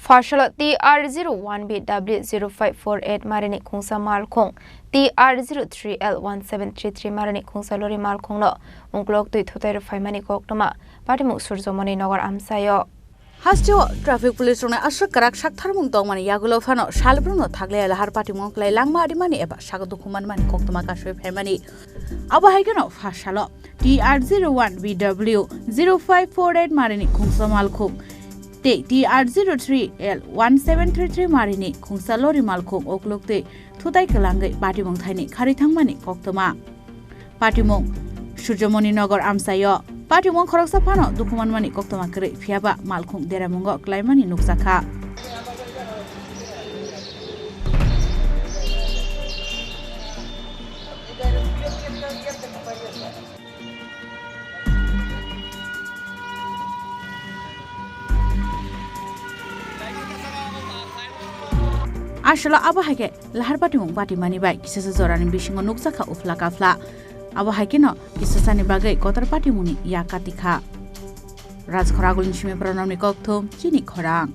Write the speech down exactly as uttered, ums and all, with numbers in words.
Pharsalo T R zero one B W zero five four eight marini khungsa malkhung, T R zero three L one seven three three marini khungsa lori malkhungno uklok twi thutai rw phaimani koktwma patimung Surjomoni Nagar amchaio. Hasteo traffic police rokni aswk kwrak saktharmung tongmani yagulo phano salbrumno thaklaiya lahar patimung klai langma rimani eba sago dukhu manmani koktwma kasui phaimani. Abo hai kheno pharsalo T R zero one B W zero five four eight marini khungsa malkhung tei T R zero three L one seven three three marini khungsa lori malkhung uklok twi thutai kwlangwi patimung thaini kharwi thangmani koktwma. Patimung Surjomoni Nagar amchaio. Patimung khoroksa phano dukhu manmani koktwma kwrwi, phiyaba malkhung deramungo klaimani nukjakha. Aswkla abo hai khe lahar patimung patimani bai kisasa jorani bisingo nukjakha uphla kaphla. Abo hai kheno kisasani bagwi kotor patimungni yak katikha. Rajkhor agulni simi Pranamni kokthum chini khorang.